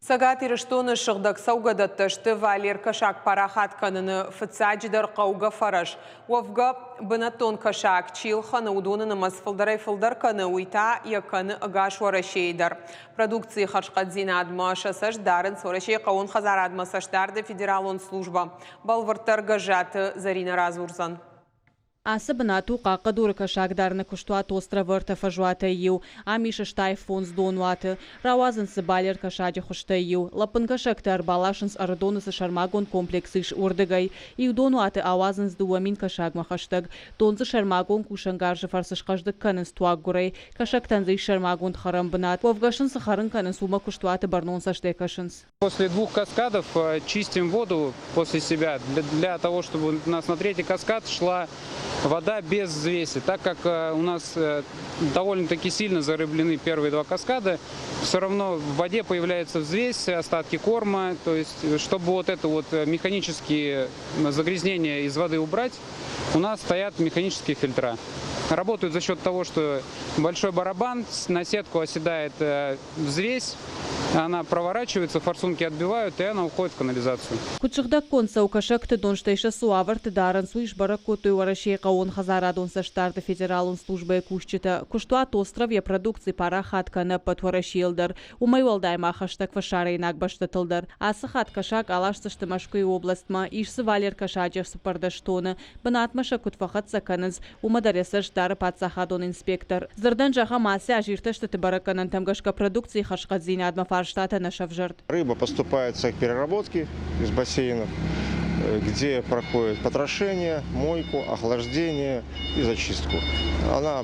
Цӕгат Ирыстоны сыгъдӕг цӕугӕдӕттӕ сты валер кӕсаг парахат кӕныны фыццаджыдӕр хъӕугӕ фӕрӕз. Уӕвгӕ, бынӕттон кӕсаг чи лхӕны, уыдоны нымӕц фылдӕрӕй-фылдӕр кӕны, уый та йӕ кӕны ӕгас Уӕрӕсейы дӕр. Продукцийы хӕрзхъӕддзинадмӕ сӕ цӕст дарынц Уӕрӕсейы хъӕууон хӕдзарадмӕ цӕстдарды федералон службӕ. Бӕлвырддӕр Гӕззаты Зӕринӕ радзурдзӕн. Ацы бынат у Хъахъхъӕдуры кӕсагдарыны куыстуат Островы ӕртӕ фӕзуатӕй иу. Ам ис 85 донуаты. Рауадзынц дзы балер кӕсаджы хуызтӕй иу. Лӕппын кӕсӕгтӕ ӕрбаласынц Ӕрыдоны цы сӕрмагонд комплекс ис, уырдыгӕй. Иу донуаты ауадзынц 2000 кӕсагмӕ хӕстӕг. Дон дзы сӕрмагонд кусӕнгарзы фӕрцы схъӕздыг кӕнынц туаггуырӕй. Кӕсӕгтӕн дзы ис сӕрмагонд хӕрӕн бынат. Уӕвгӕ сын цы хӕрын кӕнынц, уымӕ куыстуаты бӕрнон цӕстӕй кӕсынц. После двух каскадов чистим воду после себя для того, чтобы у нас на третий каскад шла вода без взвеси. Так как у нас довольно-таки сильно зарыблены первые два каскада, все равно в воде появляется взвесь, остатки корма. То есть, чтобы вот это вот механические загрязнения из воды убрать, у нас стоят механические фильтра. Работают за счет того, что большой барабан на сетку оседает взвесь, она проворачивается, форсунки отбивают, и она уходит в канализацию. Куыд сыгъдӕггонд цӕуы кӕсӕгты дон, стӕй сӕ цы уавӕрты дарынц, уый сбӕрӕг кодтой Уӕрӕсейы хъӕууон хӕдзарадон цӕстдарды федералон службӕйы кусджытӕ. Куыстуат Остров йӕ продукци парахат кӕны ӕппӕт Уӕрӕсейыл дӕр. Уымӕй уӕлдай ма хӕстӕг фӕсарӕйнаг бӕстӕтыл дӕр. Ацы хатт кӕсаг аласдзысты Мӕскуыйы областмӕ. Ис дзы валер кӕсаджы 14 тоны. Бынатмӕ сӕ куыд фӕхӕццӕ кӕнынц, уымӕ дӕр йӕ цӕст дары паддзахадон инспектор. Дзырдӕн зӕгъӕм, ацы аз иртӕстыты бӕрӕггӕнӕнтӕм гӕсгӕ продукцийы хӕрзхъӕддзинадмӕ фарстатӕ нӕ сӕвзӕрд. Рыба поступает в цех переработки из бассейнов, где проходит потрошение, мойку, охлаждение и зачистку. Она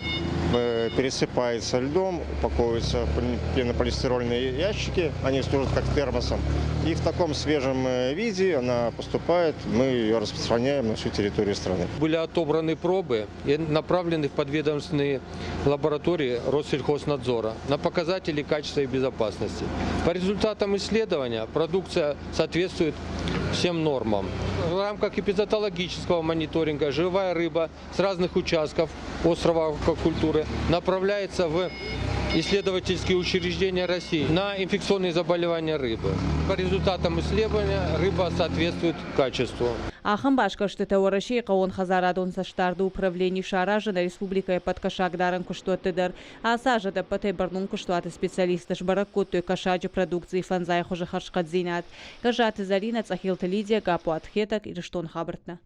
пересыпается льдом, упаковывается в пенополистирольные ящики, они служат как термосом. И в таком свежем виде она поступает, мы ее распространяем на всю территорию страны. Были отобраны пробы и направлены в подведомственные лаборатории Россельхознадзора на показатели качества и безопасности. По результатам исследования продукция соответствует всем нормам. В рамках эпизоотологического мониторинга живая рыба с разных участков острова аквакультуры направляется в исследовательские учреждения России на инфекционные заболевания рыбы. По результатам исследования рыба соответствует качеству. Ахӕм басгӕрстытӕ Уӕрӕсейы хъӕууон хӕдзарадон цӕстдарды управлени саразы нӕ республикӕйы ӕппӕт кӕсагдарӕн куыстуӕтты дӕр. Ацы аз ӕдӕппӕтӕй бӕрнон куыстуаты специалисттӕ сбӕрӕг кодтой кӕсаджы продукцийы фӕндзай хуызы хӕрзхъӕддзинад. Гӕззаты Зӕринӕ, Цъӕхилты Лидия, Гаппуаты Хетӕг, Ирыстон хабӕрттӕ.